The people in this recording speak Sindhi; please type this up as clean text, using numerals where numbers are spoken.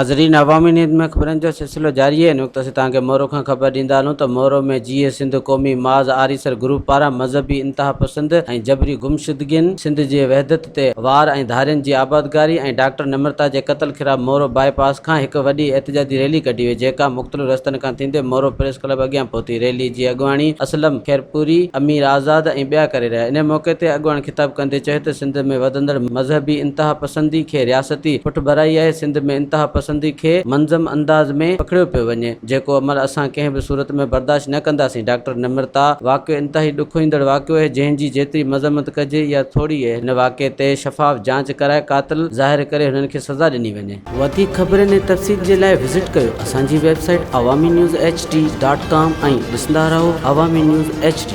ناظرين عوامي نيوز ۾ خبرن جو سلسلو جاري آهي هن وقت اسين توهان کي مورو کان خبر ڏيندا هلون ته مورو ۾ جيئي سنڌ قومي محاذ آريسر گروپ پاران مذهبي انتهاپسند ۽ جبري گمشدگين سنڌ جي وحدت تي وار ۽ ڌارين جي آبادگاري ۽ ڊاڪٽر نمرتا جي قتل خلاف مورو باء پاس کان هڪ وڏي احتجاجي ريلي ڪڍي وئي جيڪا مختلف رستن کان ٿيندي مورو پريس ڪلب اڳيان پهتي ريلي جي اڳواڻي اسلم خيرپوري، امير آزاد ۽ ٻيا ڪري رهيا ان موقعي تي اڳواڻ خطاب ڪندي چيو ته سنڌ ۾ وڌندڙ مذهبي انتهاپسندي کي رياستي پٺڀرائي آهي، سنڌ ۾ انتهاپسندي کي منظم انداز ۾ پکڙيو پيو وڃي، جيڪو عمل اسان ڪنهن به صورت ۾ برداشت نه ڪنداسين، ڊاڪٽر نمرتا واقعو انتهائي ڏکوئيندڙ واقعو آهي، جنهن جي جيتري مذمت ڪجي اها ٿوري آهي، هن واقعي تي شفاف جاچ ڪرائي قاتل ظاهر ڪري هنن کي سزا ڏني وڃي. وڌيڪ خبرن ۽ تفصيل جي لاء وزٽ ڪيو اسان جي website Awami news H D dot com ۽ ڏسندا رهو عوامي نيوز ايڇ ڊي.